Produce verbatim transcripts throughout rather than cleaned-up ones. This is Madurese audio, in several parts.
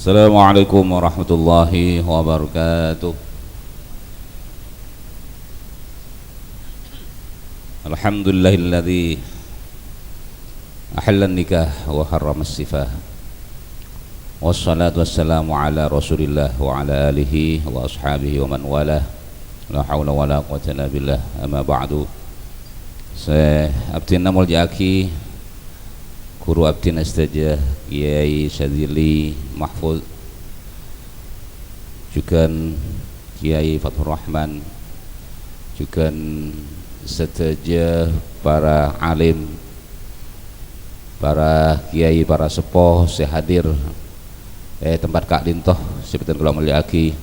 Assalamualaikum warahmatullahi wabarakatuh. Alhamdulillahilladzi ahallan nikah wa harramas sifah. Wassalatu wassalamu ala Rasulillah wa ala alihi wa ashabihi wa man walah. La haula wa la quwwata illa billah. Amma ba'du. Sè abdhina molja'aghi ghuru abdhina sadhâjâ, Kyai Syadzili Mahfud, jhughân Kyai Fathur Rahman, jhughân sadhâjâ para alim, para kyai, para seppo sè hadir è tempat ka'dinto sè bhâdhân kaulâ molja'aghi,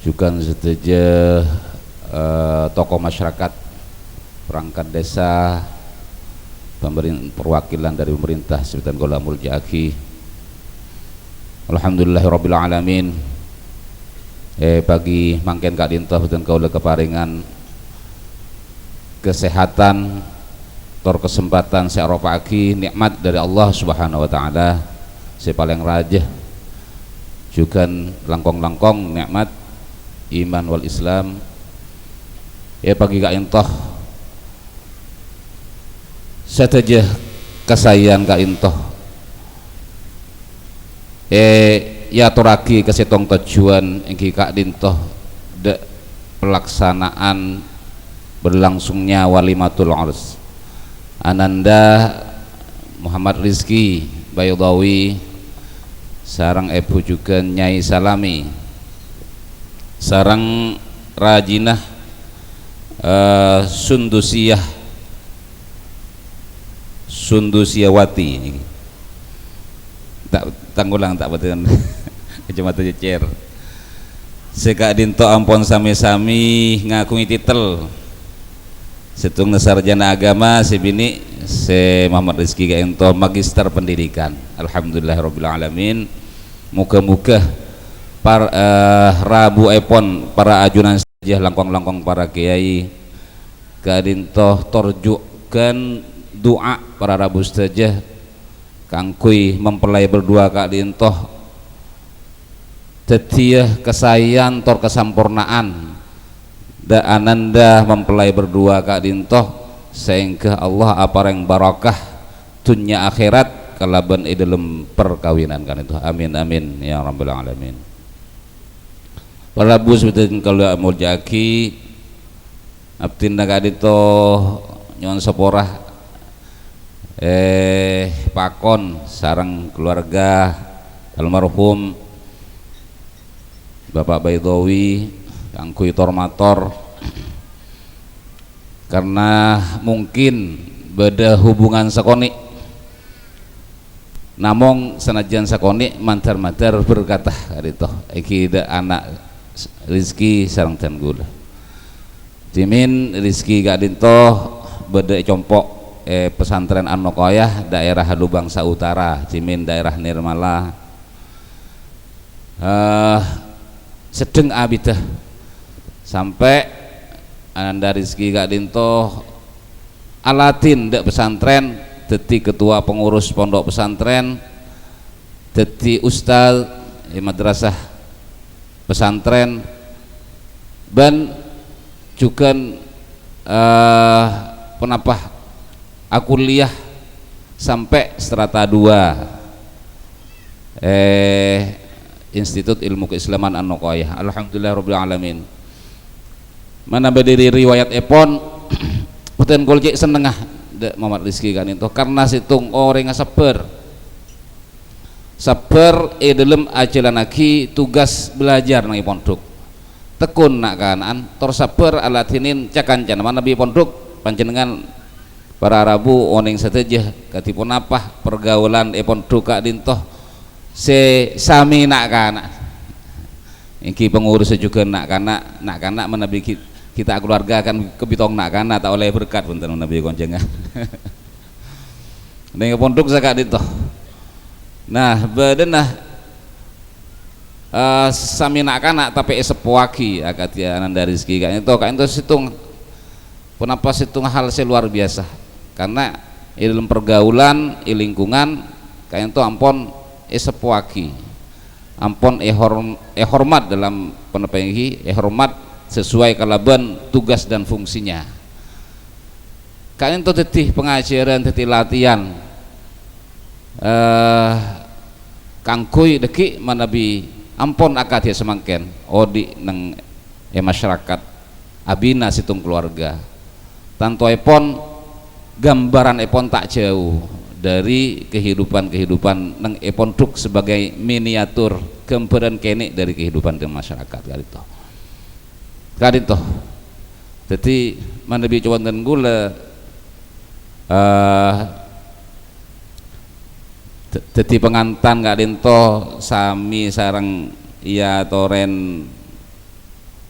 jhughân sadhâjâ, eh, tokoh masyarakat, perangkat desa, pemerin-, perwakilan dari pemerintah sè bhâdhân kaulâ molja'aghi. Alhamdulillahirabbil alamin. Eh, pagi mangkèn ka'dinto bhâdhân kaulâ kaparèngan kasèhadhân tor kasempadhân sè aropa'aghi nè'mat dhâri Allah Subhanahu wa Ta'ala sè palèng rajâ. Jhughân langkong-langkong nè'mat iman wal Islam. È pagi ka'dinto, sadhâjâ kasaèyan ka'dinto è, èyatorraghi ka sèttong tojjhuwân èngghi ka'dinto dâ' pelaksanaan berlangsungnya walimatul urs. Ananda Muhammad Rizki Baidawi sareng èbhu jhughân Nyai Salami sareng rajina, eh, Sundusiyah, Sundusiyawati. Ta', tanggulang ta' bhâdhân. Kacamata cècèr. Sè ka'dinto ampon sami-sami ngaghungè titel. Sèttongnga sarjana agama, sè binè', sè Muhammad Rizki ka'dinto magister pendidikan. Alhamdulillahirabbil alamin. Moga-moga par-, eh, rabuèpon para ajunan sadhâjâ, langkong-langkong para kyai ka'dinto tor jhughân du'a para rabu sadhâjâ kaangghuy mempelai berdua ka'dinto dhâddhiyâ kasaèyan tor kasamporna'an dâ' ananda mempelai berdua ka'dinto, saèngghâ Allah aparèng barokah dhunnya akhèrat kalabân è dhâlem parkabinan ka'dinto. Amin, amin, ya rabbal alamin. Para rabu sè bhâdhân kaulâ molja'aghi, abdhina ka'dinto nyo'on sapora, eh, pakon sareng keluarga almarhum Bapak Baidawi kaangghuy tor-mator, karna mungkin bâdâ hubungan sakonè'. Namong sanajjân sakonè' mandhâr-mandhâr berkata ka'dinto, èngghi dâ' ana' Rizki sareng dhân kaulâ. Dhimèn Rizki ka'dinto bâdâ è compo' è Pesantren An-Nuqayah, daerah Lubang Sautara, dhimèn daerah Nirmala. Eh, sedheng abiddhâ. Sampè' Ananda Rizki ka'dinto aladhin dâ' pesantren, dhâddhi ketua pengurus pondok pesantren, dhâddhi ustad è madrasah pesantren, bân jhughân, eh, ponapa, akuliah sampè' strata dua, eh, Institut Ilmu Keislaman An-Nuqayah. Alhamdulillahirabbil alamin. Manabi dhâri riwayatèpon, bhâdhân kaulâ cè' sennengnga dâ' Muhammad Rizki ka'dinto, karna sèttong orèngnga sabbhâr. Sabbhâr è dhâlem ajhâlannaghi tugas bhâlâjhâr neng è pondhuk. Tekun na'-kana'an, tor sabbhâr aladhinè ca-kancana manabi pondhuk. Panjhennengngan para rabu onèng sadhâjâ kadhi ponapa pergaulan è pondhuk ka'dinto sè sami na'-kana'. Èngghi pengurus jhughân na'-kana', na'-kana' manabi ki-, kita keluarga kan kabitong na'-kana' ta' ollè berkat bhunten manabi konjhângan. Neng pondhuk saka'dinto. Nah, bâdâna, eh, sami na'-kana' tapè èseppowaghi akadhi Ananda Rizki ka'dinto, ka'dinto sèttong, ponapa sèttong hal sè luar biasa. Karna è dhâlem pergaulan, è lingkungan, ka'dinto ampon èseppowaghi. ampon èhor-, èhormat dalam ponapa ènggi, èhormat sesuai kalabân tugas dan fungsinya. Ka'dinto dhâddhi pangajhârân, dhâddhi latihan, eh, kaangghuy dhâggi' manabi ampon akadhi samangkèn odi' neng è masyarakat abina sèttong keluarga. Tantoèpon gambaranèpon ta' jhâu dhâri kehidupan-kehidupan neng è pondhuk sebagai miniatur, gambaran kènè' dhâri kehidupan di masyarakat ka'dinto. Ka'dinto. Dhâddhi, manabi cowonten kaulâ, eh, d-, dhâddhi pangantan ka'dinto sami sareng èyatorè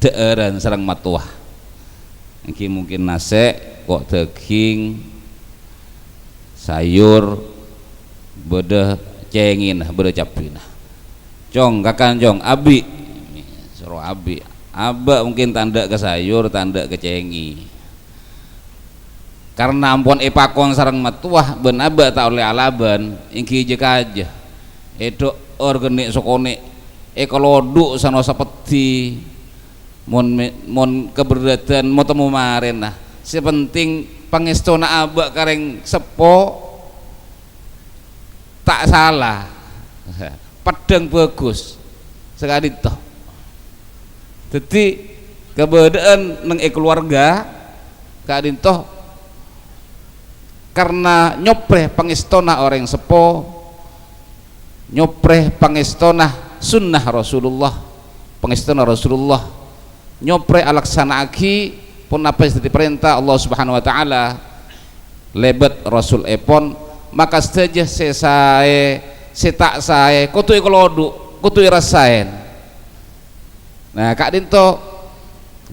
dhâ'ârân sareng mattowa. Ènggi mungkin nasè', ko' dhâging, sayur, bâdâ cèngèna, bâdâ cabbhina. "Cong, kakan, Cong, abi'." Soro abi'. Abâ' mungkin ta' endâ' ka sayur, ta' endâ' ka cèngè. Karna ampon èpakon sareng mattowa bân abâ' ta' ollè alabân, ènggi jâ-kajâ. Èdhâ'âr ghâni' sakonè', èkalodhu' sano sapèddhi. Mon me-, mon kabherrâdhân, mon temmo marèna. Sè penting pangèstona abâ' ka rèng seppo ta' sala. Peddhâng bhâghus. Saka'dinto. Dhâddhi, kabâdâ'ân neng è kaluwarga ka'dinto karna nyoprè pangèstona orèng seppo, nyoprè pangèstona sunnah Rasulullah, pangèstona Rasulullah, nyoprè alaksana'aghi ponapa sè dhâddhi parènta Allah Subhanahu wa Ta'ala lèbât Rasulèpon, maka sadhâjâ sè saè, sè ta' saè, kodhu èkalodhu', kodhu èrassaè. Nah, ka'dinto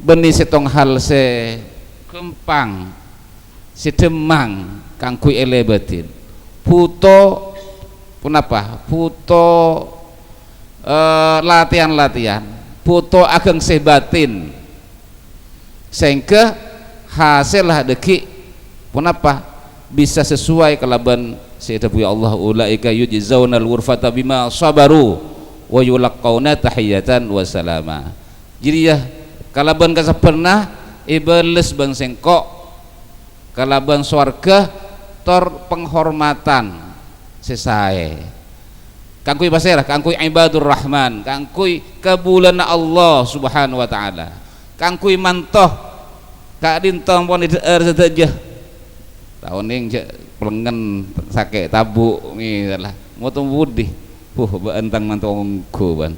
bânnè sèttong hal sè ghâmpang, sè dhâmmang kaangghuy èlèbâdhin. Bhuto, ponapa? Bhuto, eh, latihan-latihan. Bhuto aghângsè bâtin. Sèngghâ hasèlla dhâggi' ponapa? Bisa sesuai kalabân sè èdhâbuwi Allah, "Ulaika yujzaunal ghurfata bima sabaru wa yulaqqauna tahiyatan wa salama." Jârèya kalabân kasabbhârânna èbâles bân sèngko' kalabân sowarghâ tor panghormadhân sè saè. Kaangghuy pasèra? Kaangghuy ibadur Rahman, kaangghuy kabulâna Allah Subhanahu wa Ta'ala, kaangghuy manto ka'dinto ampon èdhâ'âr sadhâjâ. Ta' onèng jhâ' pelengngen sakè' tabu' ngèdalla. Moto budi? Huh, bâ'ân tang manto ongghu, bân.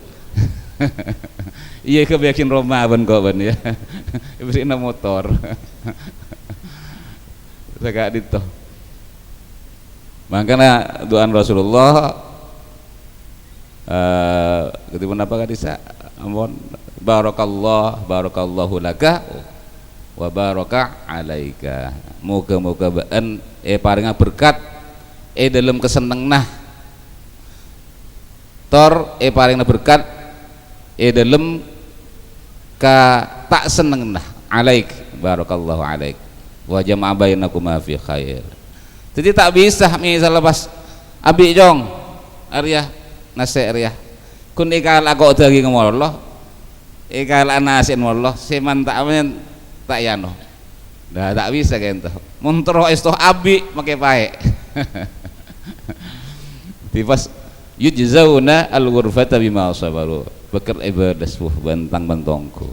Iyâ, èkabâjâghin roma bân ko', bân, yâ. Èberri'na motor. Saka'dinto. Mangkana du'ana Rasulullah, eh, kadhi ponapa ka'dissa'? Ampon, "Barakallah, barakallahu laka wa baraka alaika." Moghâ-moghâ bâ'ân èparèngnga berkat è dhâlem kasennengnganna. Tor èparèngana berkat è dhâlem ka ta' sennengnganna. Alaik, barakallahu alaik. Wa jama'a bainakuma fi khair. Dhâddhi ta' bisa misal pas abi' cong arèya nasè' arèya. Ghun èkala' ko' dhâging mollo, èkala' nasè' mollo, sè man ta' men ta' èano. Nah, ta' bisa ka'dinto. Mon terro èsto abi' makè paè'. Dhâddhi pas, "Yujzauna al-ghurfata bima sabaru." Bhâkal èbâles, wuh, bân tang-bân tonggu.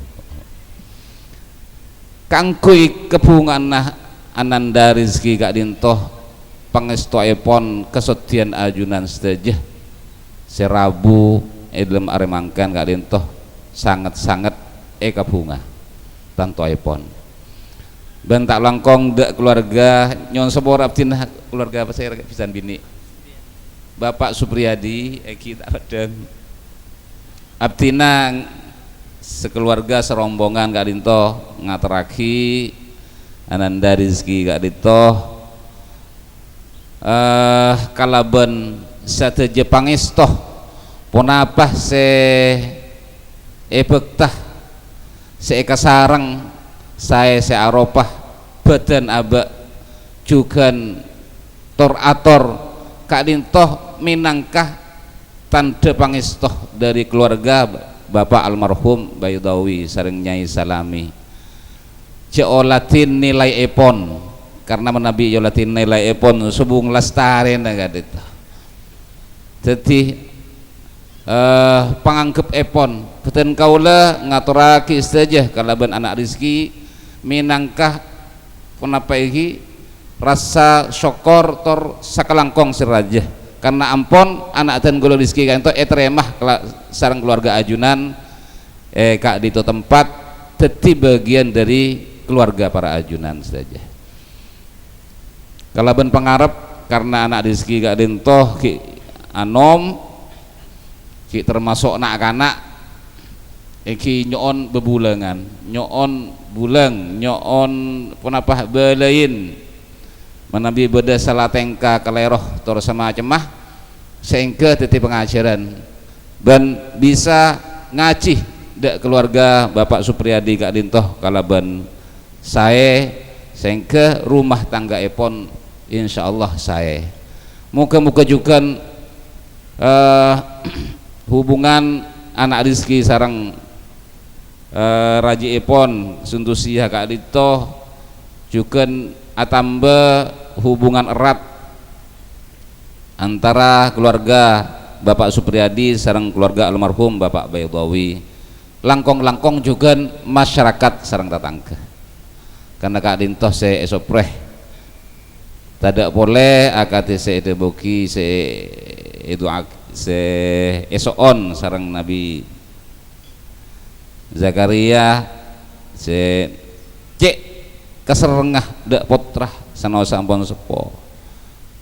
Kaangghuy kabhunga'anna Ananda Rizki ka'dinto, pangèstoèpon kasoddhiyân ajunan sadhâjâ sè rabu è dhâlem arè mangkèn ka'dinto sanget-sanget èkabhunga tantoèpon. Bân ta' langkong dâ' kaluwarga, nyo'on sapora abdhina kaluwarga apa sè bisa binè'. Bapak Supriyadi, èngghi ta' peddhâng. Abdhina sakaluwarga sarombongan ka'dinto ngaterraghi Ananda Rizki ka'dinto, eh, kalabân sadhâjâ pangèsto ponapa sè èbhâkta, sè èkasareng saè sè aropa bhâdhân abâ', jhughân tor-ator ka'dinto mènangka tandhâ pangèsto dhâri kaluarga Bapa' almarhum Baidawi sareng Nyai Salami. Jhâ' oladhi nilaièpon, karna manabi èoladhi nilaièpon sobung lastarèna ka'dinto. Dhâddhi, eh, panganggebbhâpon, bhâdhân kaulâ ngatorraghi sadhâjâ kalabân ana' Rizki mènangka ponapa èngghi rassa sokkor tor sakalangkong sè rajâ, karna ampon ana' dân kaulâ Rizki ka'dinto ètarèma kala-, sareng kaluarga ajunan, eh, ka'dinto tempat dhâddhi bâgiyân dhâri kaluarga para ajunan sadhâjâ. Kalabân pangarep, karna ana' Rizki ka'dinto ghi' anom, ghi' tamaso' na'-kana', èngghi nyo'on bhâbhulângan, nyo'on bhulâng, nyo'on ponapa bâlâin, manabi bâdâ sala tèngka kalèro tor samacemma, saèngghâ dhâddhi pangajhârân bân bisa ngajhi dhâ' kaluarga Bapa' Supriyadi ka'dinto kalabân saè, saèngghâ rumah tanggaèpon insyaallah saè. Moghâ-moghâ jhughân, eh, hubungan ana' Rizki sareng, eh, rajièpon Suntusiah ka'dinto jhughân atamba hubungan erat antara kaluarga Bapa' Supriyadi sareng kaluarga almarhum Bapa' Baidawi, langkong-langkong jhughân masyarakat sareng tatangghâ. Karna ka'dinto sè èsoprè tadâ' polè akadhi sè èdhâbuwaghi, sè èdu'a-, sè èso'on sareng Nabi Zakaria, sè cè' kaserrengnga dhâ' pottra sanaossa ampon seppo.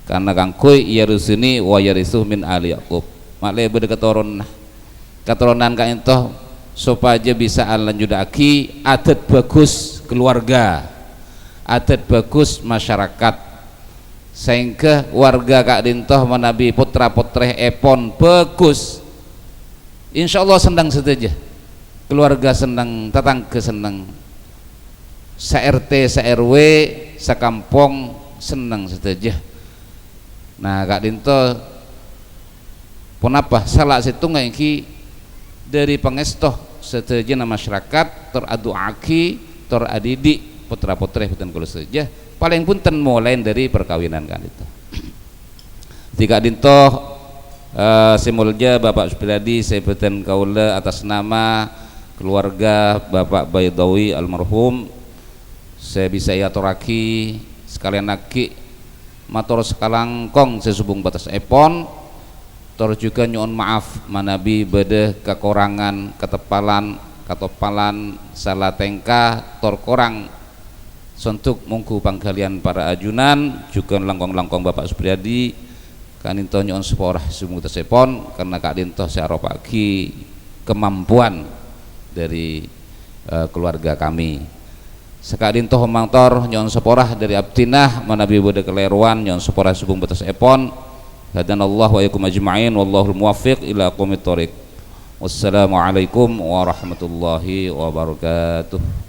Karna kaangghuy yarithuni wa yarithu min ali Ya'qub. Ma'lè bâdâ katoronna. Katoronan ka'dinto sopajâ bisa alanjhuttaghi adât bhâghus kaluarga, adât bhâghus masyarakat. Saèngghâ warga ka'dinto manabi pottra-pottrèèpon bhâghus, insyaallah senneng sadhâjâ. Kaluarga senneng, tatangghâ senneng. Sa-R T, sa-R W, sakampong senneng sadhâjâ. Nah, ka'dinto ponapa sala sèttongnga èngghi dhâri pangèsto sadhâjâna masyarakat, tor adu'aaghi, tor adidik pottra-pottrè bhâdhân kaulâ sadhâjâ. Palèng bhunten molaè dhâri parkabinan ka'dinto. Dhâddhi ka'dinto, eh, sè molja Bapa' Supriyadi sè bhâdhân kaulâ atas nama keluarga Bapa' Baidawi almarhum, sè bisa èatorraghi sakalèyan aghi' mator sakalangkong sè sobung bâtessèpon, tor jhughân nyo'on ma'af manabi bâdâ kakorangan, kateppalan, katoppalan, sala tèngka, tor korang sondhuk mongghu pangghâliyân para ajunan, jhughân langkong-langkong Bapa' Supriyadi, ka'dinto nyo'on sapora sobung bâtessèpon, karna ka'dinto sè aropa'aghi kamampowan dhâri, eh, keluarga kami. Saka'dinto mator nyo'on sapora dhâri abdhina, manabi bâdâ kalèrowan nyo'on sapora sobung bâtessèpon. Hadanallahu wa iyyakum ajma'in, wallahul muwaffiq ila aqwamit thoriq. Wassalamualaikum warahmatullahi wabarakatuh.